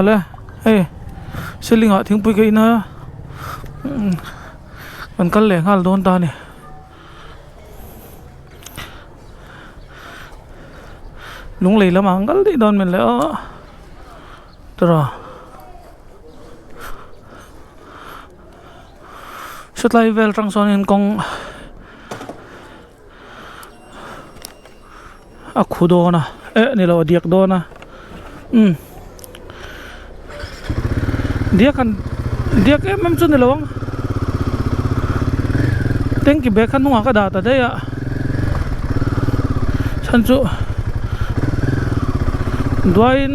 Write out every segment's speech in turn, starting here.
Ale hei ceiling ah thingpui ka in a kan kal leh nghal dawn ta a ni. Lunglei lamah an kal daih dawn mai le aw tawrh satlai vel atang sawnin kawng a khu dawn a eh ni lo a diak dawn a umm diak han diak em em chu ni lo ang tanky bag kha hnungah ka dah ta daih a chhan chu duaiin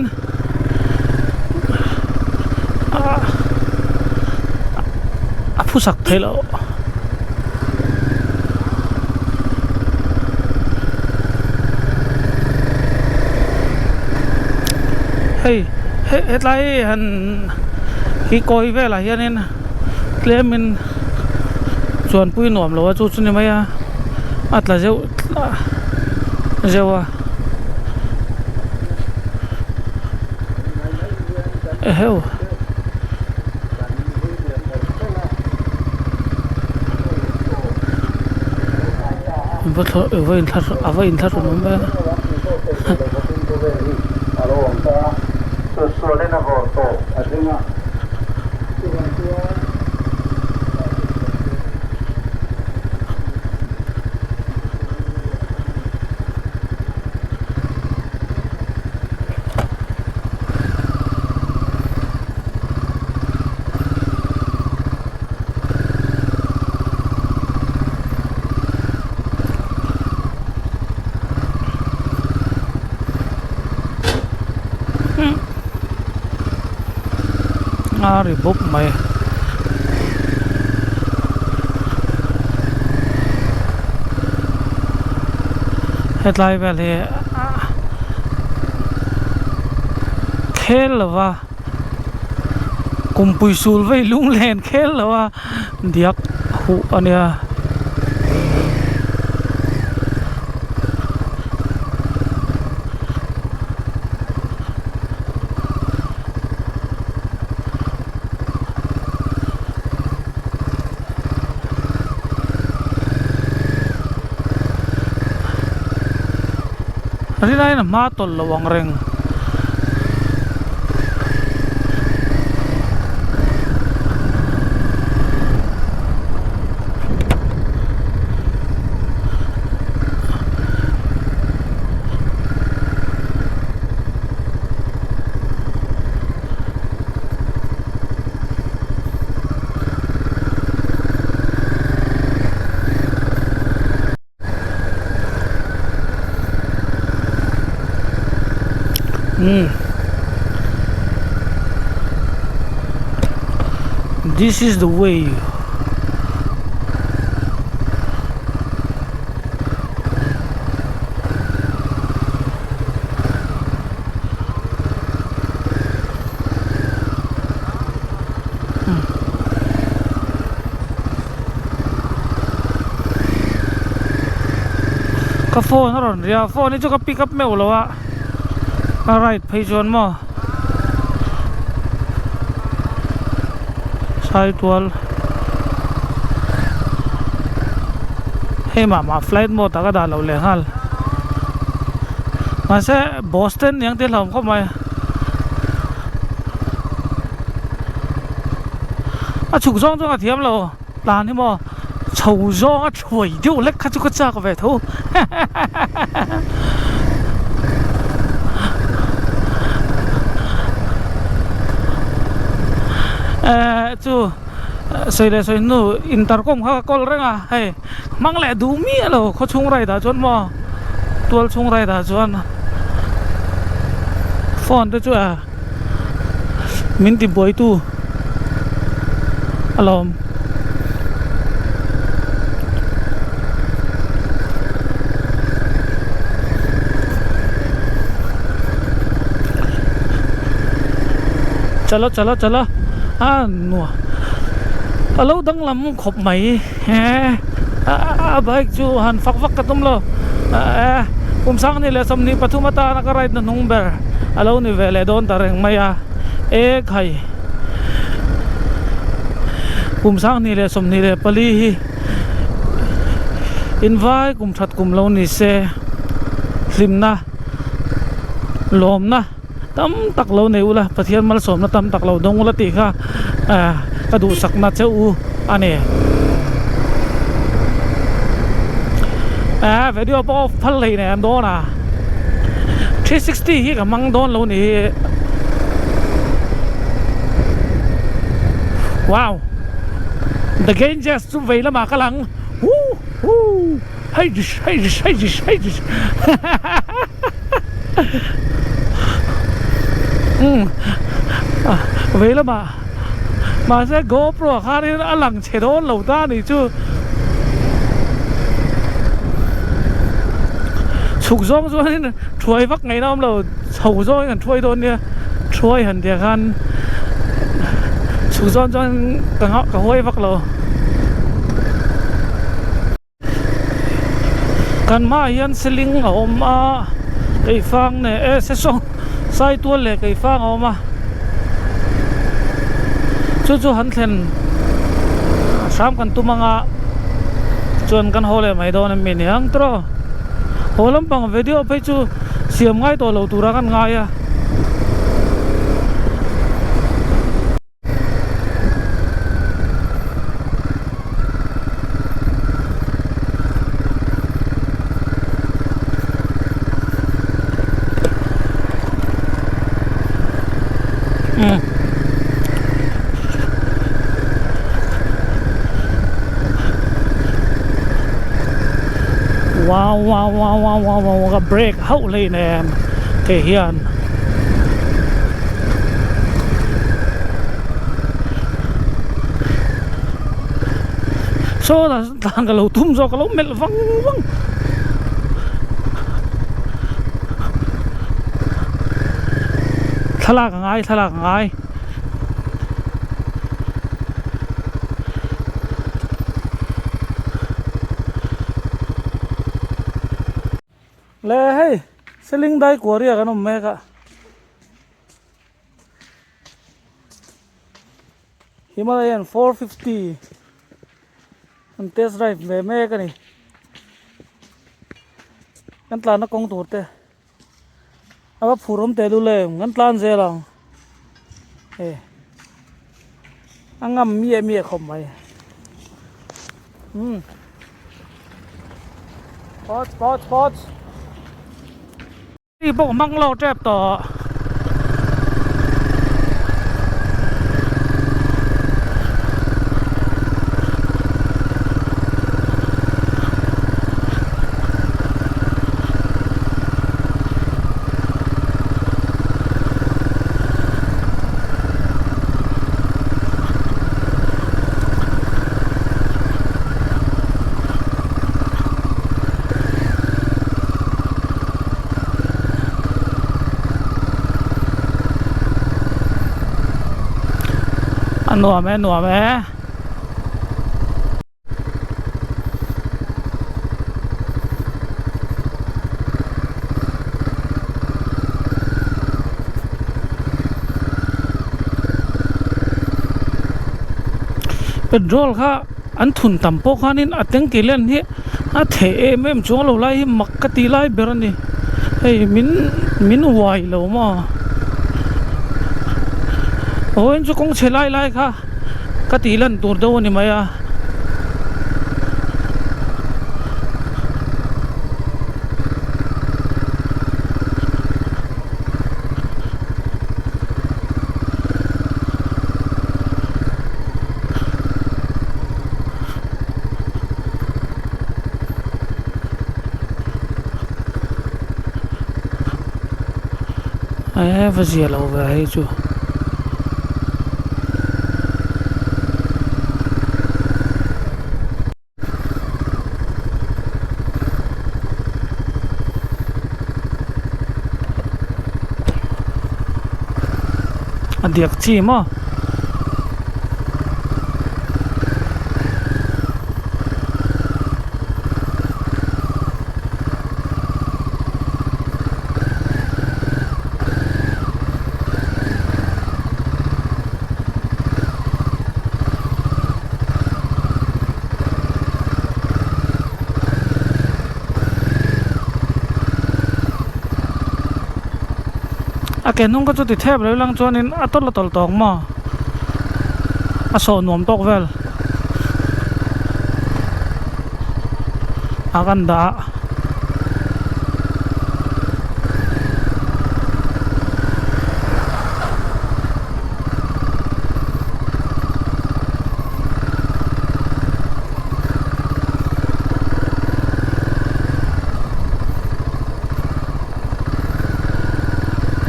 ah a phusak theih loh. Hei hetlai han hi kawi velah hianin tlemin chuanpui nuam lo a chu chu ni mai a a tla zeuh zeuh a eheu. Va thla va inthla a va inthlahrun awm ve A ri bawp mai hetlai vel hi khel lova. Kumpui sul vei lunglen khel lo a diak huh a nia. Rilaiin a hma tawlh lo ang reng. Hmm. This is the way. Ka phone a rawn ri a phone hi chu ka pick up meuh lo a a right phei chuan maw saitual hei mah mah flight mode ah ka dah loh leh nghal mahse boston niang te hlauhawm khawp mai. A chhuk zawng chuan ka thiam lo tlan hi maw chho zawng a thuai deuh lek kha chu ka chak ve tho eh chu sawi leh sawi hnu intercom kha ka kawl reng a hei hmang leh duh miah lo khaw chhung ride ah chuan maw tual chhung ride ah chuan phone te chu a. Min ti buaitu a lawm. Chalo chalo chalo a nuam a lo danglam khawp mai he a bike chu han fak vak ka tum lo kum sang ni leh 23 atana ka ride na hnung ber. A lo ni ve leh dawn ta reng mai a. E khai kum sanghnih leh 24 hi invai kum that kum lo ni se hlimna lawmna tam tak lo nei ula Pathian malsawmna tam tak lo dawng ula tih kha ah ka duhsakna che u a ni. Ah video pawh off phal hlei nei an dawn a 360 hi ka hmang dawn lo ni hi wow the Ganges chu vei lamah ka lang woo hoo hei hei hei hei umm vei lamah mahse GoPro ah khanin a lang chhe dawn lo ta a nih chu chhuk zawng chuanin thuai vak ngaihna awm lo chho zawngin kan thuai dawn nia thuai han tih ah khan chhuk zawng chuan ka huai vak lo. Kan hmaah hian seling a awm a keifang nen e sesawng saitual leh keifang a awm a chu chu han thlen hram kan tum anga chuan kan haw leh mai dawn em mi niang tawh haw lampang video phei chu siam ngai tawh lo tura kan ngai a. Wow wow wow wow wow wow ka break hauh hleinem kei hian. Saw lah tlan ka lo tum zawk ka lo melh vang vang thlalak a ngai thlalak a ngai. Le hei seling dai kuaria kan awm mek a. Himalayan 450 an test drive ve mek a ni kan tlanna kawng tur te a va phur awm teh lul em kan tlan zel ang e a ngam miah miah khawp mai umm pause pause pause. Hei pawh hmang lo tep tawh. A nuam e nuam e. Petrol kha an thun tam pawh khanin a tanky len hi. A theh em em chuang lo lai hi mak ka tih lai ber a ni hei min min uai lo maw vawiin chu kawng chhe lai lai kha ka tih lan tur deuh a ni mai a. Eee va zia lo ve hei chu. A diak chi maw. A ke hnung kha chu ti thep lo ilang chuanin a tawlh a tawlh tawk maw a sawh nuam tawk vel a kan dah a.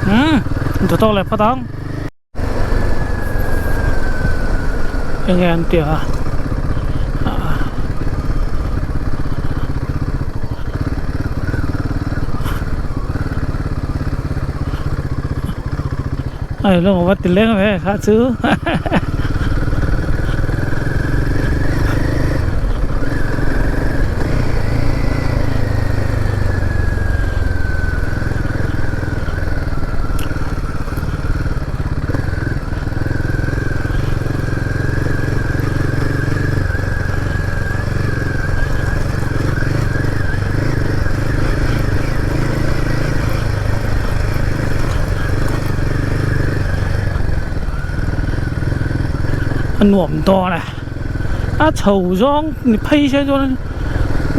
Umm duh tawk leh phawt ang enge an tih a ai lawng va ti leng ve kha chu A nuam dawn e a chho zawng ni phei se chuan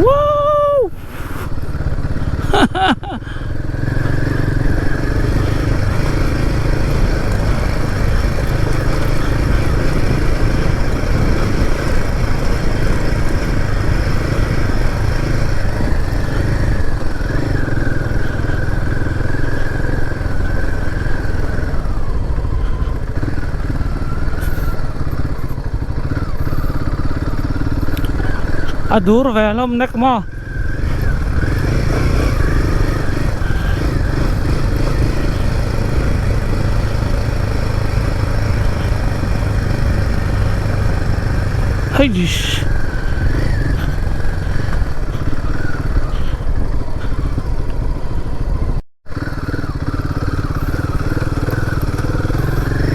wow hahaha. A dur ve hlawm nek maw. Heish.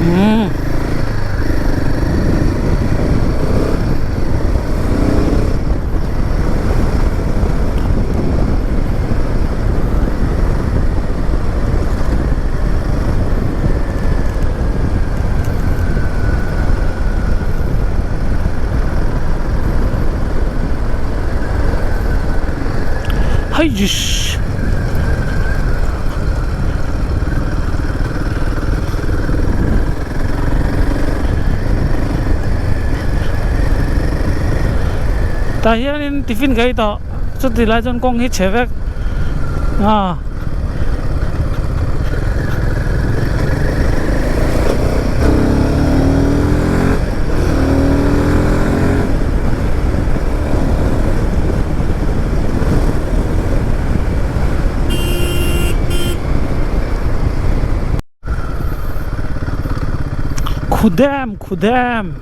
Umm. Heish. Tah hianin tiffin ka ei tawh chuti lai chuan kawng hi chhe vek a. Khudem khudem.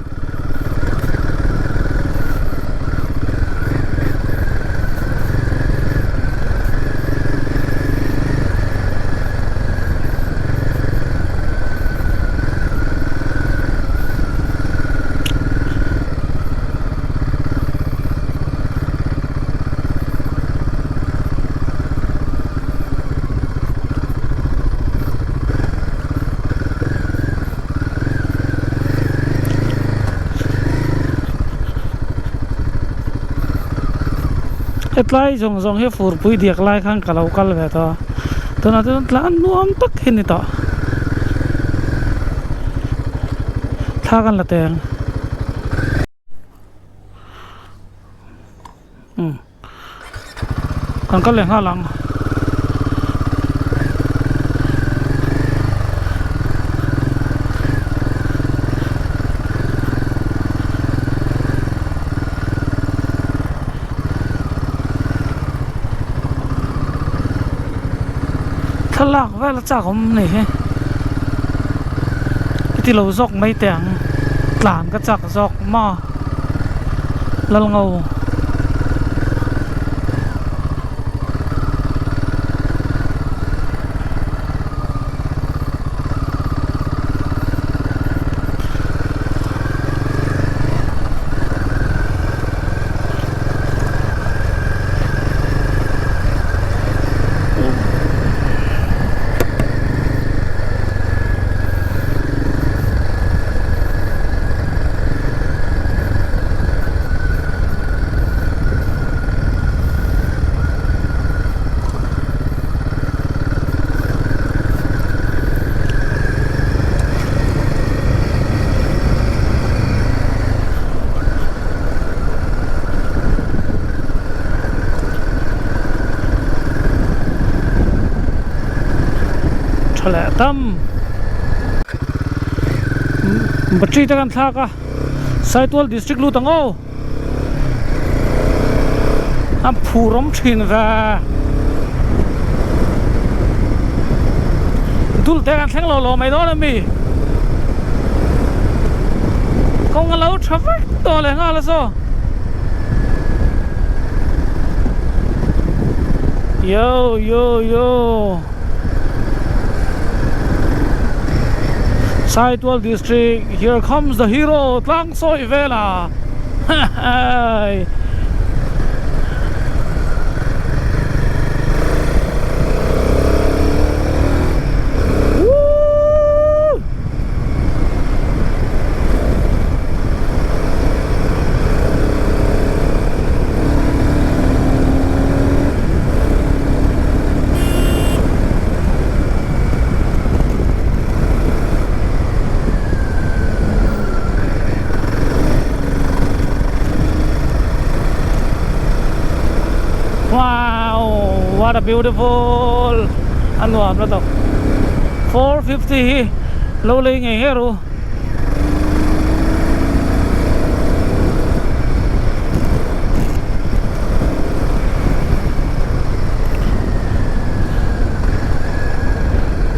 Hetlai zawng zawng hi furpui diak lai khan ka lo kal ve tawh a tunah chuan tlan nuam tak hi a ni tawh thla kan la teng. Umm kan kal leh nghal ang. Thlalak vel a chak awm ni hi ka ti lo zawk mai teh ang tlan ka chak zawk maw. Lalngo. tha leh tam. Battery te kan thlak a, Saitual district lut ang aw. A phur awm thin ve. Dul te kan thleng lo lo mai dawn a mi. Kawng a lo tha vek tawh leh nghal a saw. Yo yo yo. Saitual district here comes the hero tlang sawi vel a hehei. Woo! Wow, what a beautiful a nuam la tawk 450 hi lo lei ngei ngei ru.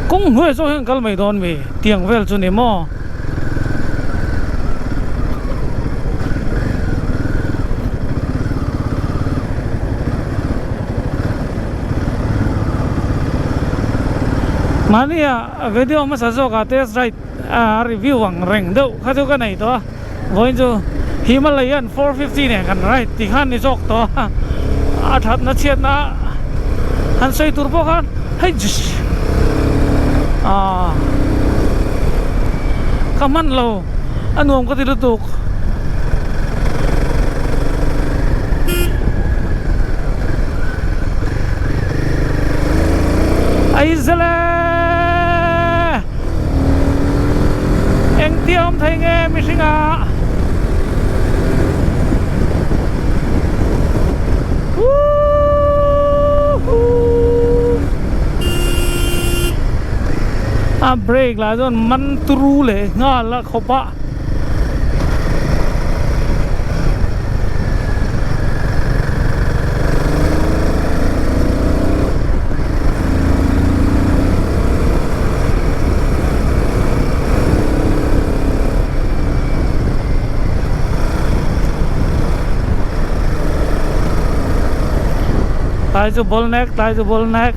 Kawng hnuai zawk hian kal mai dawn mi tiang vel chu ni maw. Mahnia video hmasa zawkah test ride a review ang reng deuh kha chu ka nei tawh a vawiin chu Himalayan 450 nen kan ride tih khan ni zawk tawh a a thatna chhiatna han sawi tur pawh khan hei ah ka hman lo a nuam ka ti lutuk. Aizale Engtia awm thei nge mihringa Woohoo A brake lah chuan man turu leh nghal a khawp a. Tlai chu ball nek tlai chu ball nek.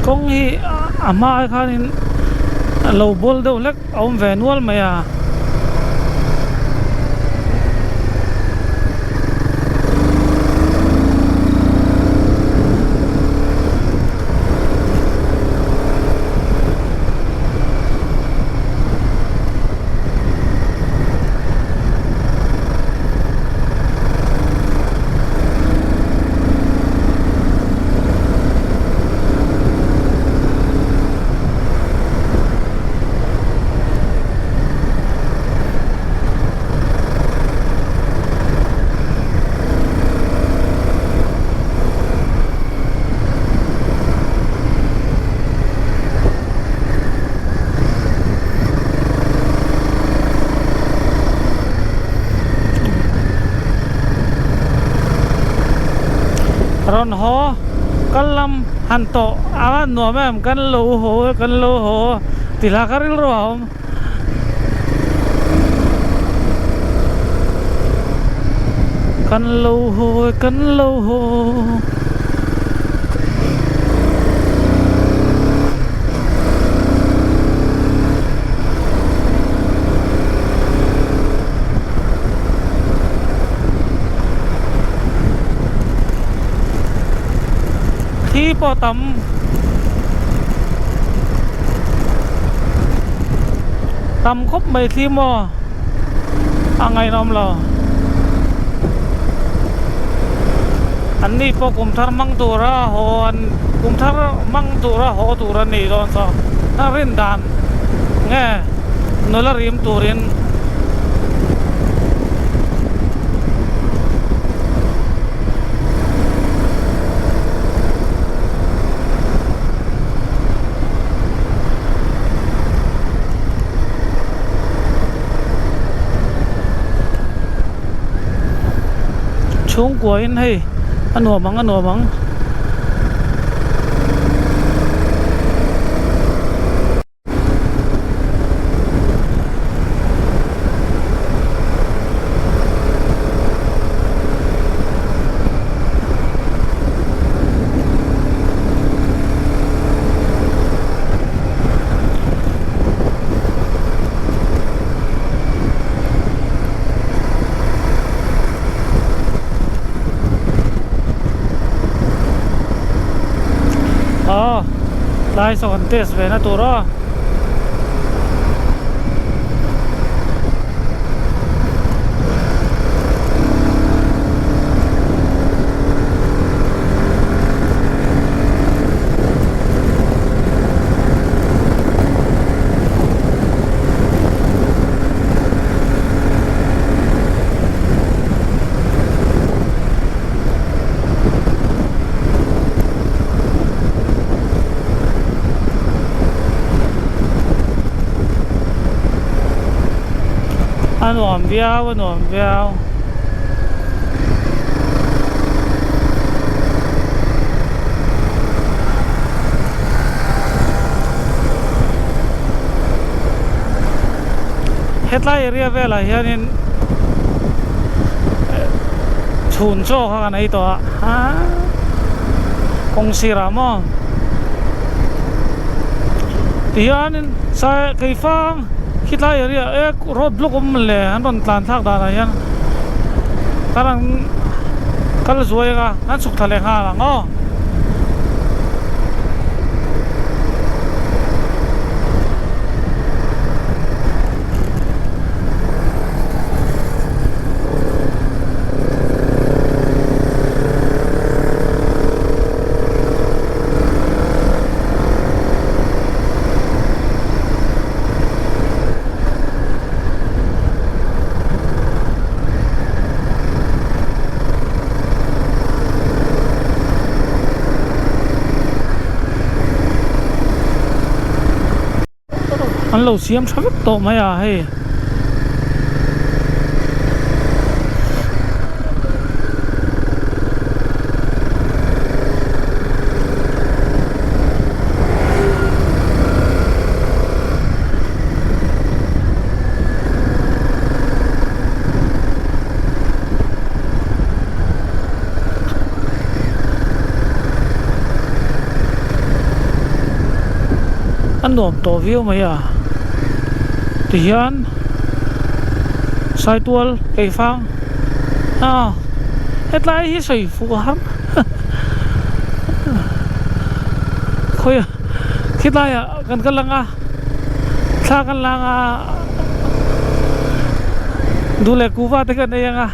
Kawng hi a hma ai khanin a lo bawl deuh hlek a awm ve nual mai a. Rawn haw kal lam han tawh a nuam em kan lo haw e kan lo haw ti hla kha rilru a awm. Kan lo haw e kan lo haw. Thi pawh tam tam khawp mai thli maw a ngaihnawm lo. An ni pawh kum thar hmang tura haw an kum thar hmang tura haw tur an nih dawn saw a rin dan nge nula rim turin Chhungkua in hei a nuam ang a nuam ang. Aw tlai saw kan test ve na tur aw. A nuam viau a nuam viau. Hetlai area velah hianin chhun chaw kha kan ei tawh a haa kawng sirah maw tihianin sai keifang khitlai area e road block awm le an rawn tlan thlak danah hian kan an kal zuai anga an chhuk thla leh nghal ang aw. An lo siam tha vek tawh mai a hei. A nuam tawh viau mai a tihian saitual keifang a hetlai hi sawi fuh a har khawi khilaiah kan kal ang a thla kan lang a duh leh kuhva te kan ei ang a.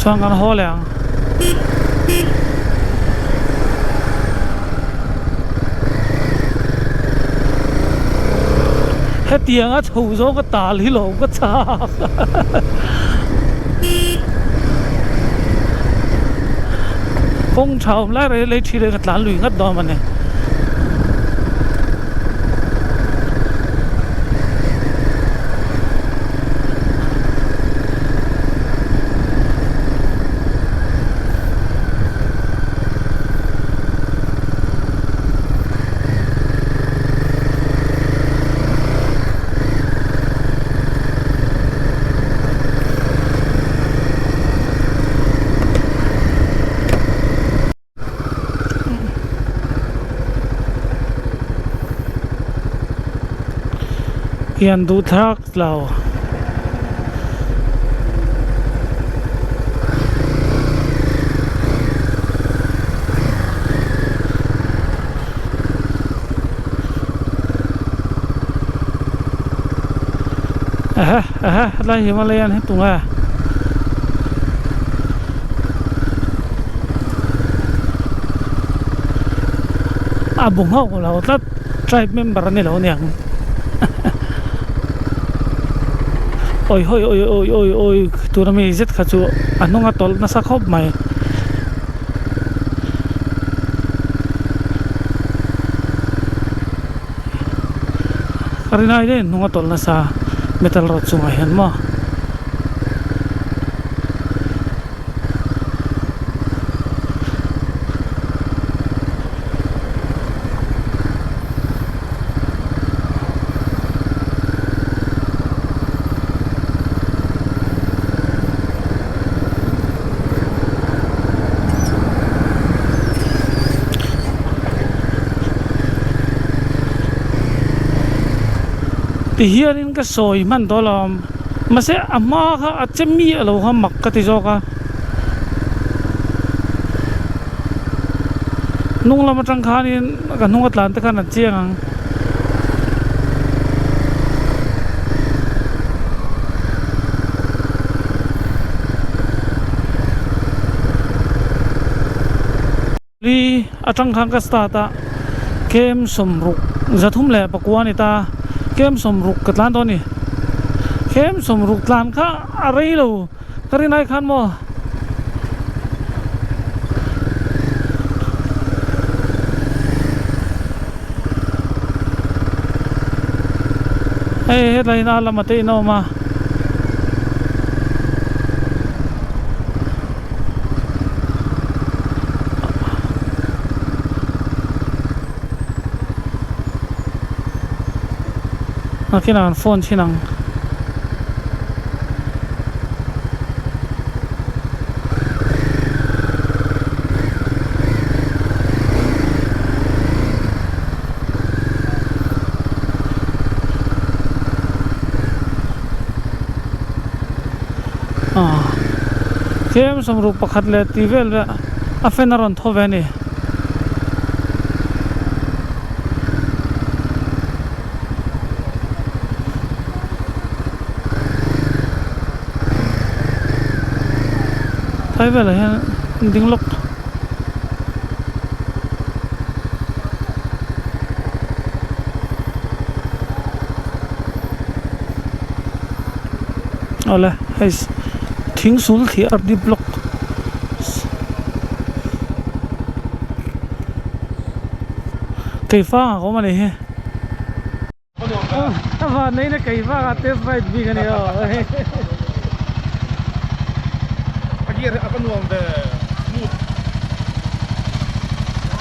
Chuan kan haw leh ang. Hetiang a chho zawng ka tal hi lo ka chak. Kawng tha awm lai rei lei thi leh ka tlan lui ngat dawn a ni. Hian duh thak lo. Ehe ehe hetlai Himalayan hi tunge? A bu nghauh lo tlat tribe member a ni lo aniang awi hawi awi awi awi awi tuna mi zet kha chu a hnung a tawlh nasa khawp mai. Ka rinai daih hnung a tawlh nasa metal rod chungah hian maw. Ti hianin ka sawi hman tawh lo mahse a hma kha a che miah lo kha mak ka ti zawk a hnung lam atang khanin ka hnung a tlan te khan an chiang ang. Li atang khan ka start a kem sawmruk zathum leh pakua a ni ta kem sawmruk ka tlan tawh a ni kem sawmruk tlan kha a rei lo ka rinai khan maw. Hei hetlai in a lama te in a awm a. Nakinah an phone thin ang. Tlem sawmruk pakhat leh tih vel vel a fan a rawn thaw ve a ni. Phai velah hian an ding lawk. Awle hei thing sul thliah a dip lawk. Keifang a awm a ni hi. A van nei na kei vak a test ride bik a ni aw. A gear hi a va nuam ve smooth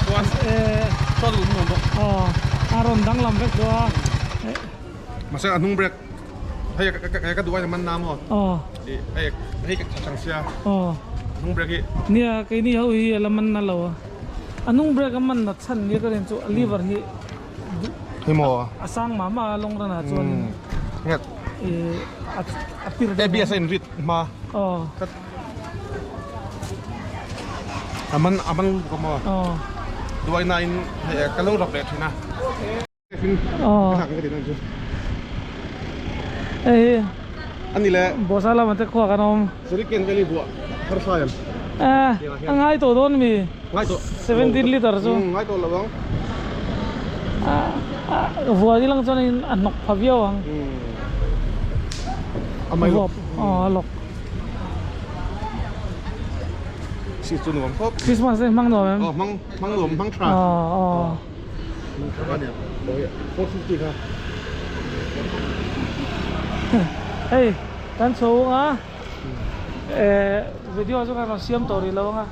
chuan chuan a nuam bawk. Aw a rawn danglam vek duh a. Mahse a hnung brake hei ka duh a man na maw. Aw. Hei hei ka tha chang sia. Aw. Hnung brake hi. Nia keini ho hi a la man na lo a. A hnung brake a man nat chhan nia ka rin chu a lever hi. Hemaw a sang mah mah a long run ah chuan nge a pir deuh ABS a in rit hma aw a man a man lutuk a maw aw duai na in hei ka lo rap leh thin a aw hei ani le bosa lamah te khuak an awm Suriken valley buah harsa em a ngai tawh dawn mi Ngai tawh. 17 liter chu. Ngai tawh lo ang. Vuah ni lang chuan in a hnawk pha viau ang. A mai lawk. Aw a lawk. Si chu nuam khawp. Christmas te hmang nuam em? Aw hmang hmang nuam hmang tha. Aw aw. Hmang tha ania. 450 kha. Hei kan chho anga. Eh video chu kan rawn siam tawh rih lo ang a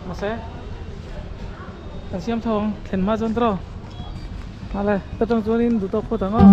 mahse kan siam tho ang thlen hma chuan tawh ale ka tang chuanin duh tawk phawt ang aw.